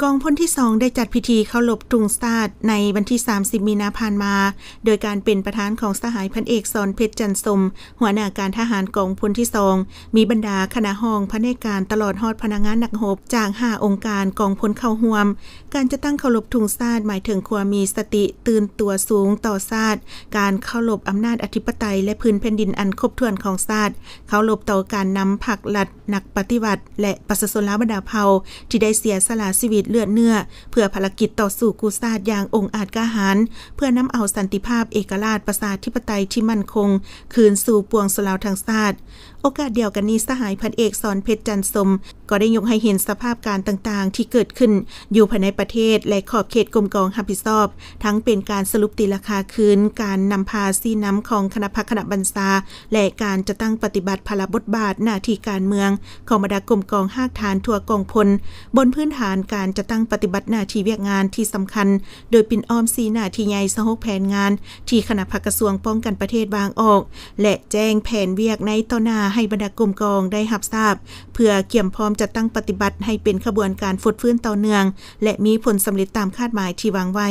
ກອງພົນທີສອງ ໄດ້ຈັດພິທີເຄົາລົບທຸງຊາດໃນວັນທີສາມສິບ ມີນາຜ່ານມາ ໂດຍການເປັນປະທານຂອງສະຫາຍພັນເອກ ສອນເພັດ ຈັນສົມ ຫົວໜ້າການທະຫານກອງພົນທີສອງ, ມີບັນດາຄະນະຫ້ອງພະແນກການ ຕະຫຼອດຮອດພະນັກງານນັກຮົບຈາກຫ້າອົງການກອງພົນເຂົ້າຮ່ວມ. ການຈັດຕັ້ງເຄົາລົບທຸງຊາດ ໝາຍເຖິງຄວາມມີສະຕິຕື່ນຕົວສູງຕໍ່ຊາດ, ການເຄົາລົບອຳນາດອະທິປະໄຕ ແລະ ພື້ນແຜ່ນດິນອັນຄົບຖ້ວນຂອງຊາດ, ເຄົາລົບຕໍ່ການນຳພັກລັດ, ນັກປະຕິວັດ ແລະ ປະຊາຊົນລາວບັນດາເຜົ່າ ທີ່ໄດ້ເສຍສະຫຼະຊີວິດເລືອດເນື້ອ ເພື່ອພາລະກິດຕໍ່ສູ້ກູ້ຊາດຢ່າງອົງອາດກ້າຫານ ເພື່ອນຳເອົາສັນຕິພາບ, ເອກະລາດ, ປະຊາທິປະໄຕທີ່ໝັ້ນຄົງຄືນສູ່ປວງຊົນລາວທັງຊາດ. ໂອກາດດຽວກັນນີ້, ສະຫາຍພັນເອກ ສອນເພັດ ຈັນສົມ ກໍໄດ້ຍົກໃຫ້ເຫັນສະພາບການຕ່າງໆທີ່ເກີດຂຶ້ນຢູ່ພາຍໃນປະເທດ ແລະ ຂອບເຂດກົມກອງຮັບຜິດຊອບ, ທັງເປັນການສະຫຼຸບຕີລາຄາຄືນ, ການນຳພາຊີ້ນຳຂອງຄະນະພັກຄະນະບັນຊາ ແລະ ການຈັດຕັ້ງປະຕິບັດພາລະບົດບາດໜ້າທີ່ການເມືອງຂອງບັນດາກົມກອງຮາກຖານທົ່ວກອງພົນ, ບົນພື້ນຖານການຈັດຕັ້ງປະຕິບັດໜ້າທີ່ວຽກງານທີ່ສຳຄັນ, ໂດຍປິ່ນອ້ອມສີ່ໜ້າທີ່ໃຫຍ່ ຊາວຫົກແຜນງານ ທີ່ຄະນະພັກກະຊວງປ້ອງກັນປະເທດວາງອອກ ແລະ ແຈ້ງແຜນວຽກໃນຕໍ່ໜ້າໃຫ້ບັນດາກົມກອງໄດ້ຮັບຊາບ ເພື່ອກຽມພ້ອມຈັດຕັ້ງປະຕິບັດໃຫ້ເປັນຂະບວນການຟົດຟື້ນຕໍ່ເນື່ອງ ແລະ ມີຜົນສຳເລັດຕາມຄາດໝາຍທີ່ວາງໄວ້.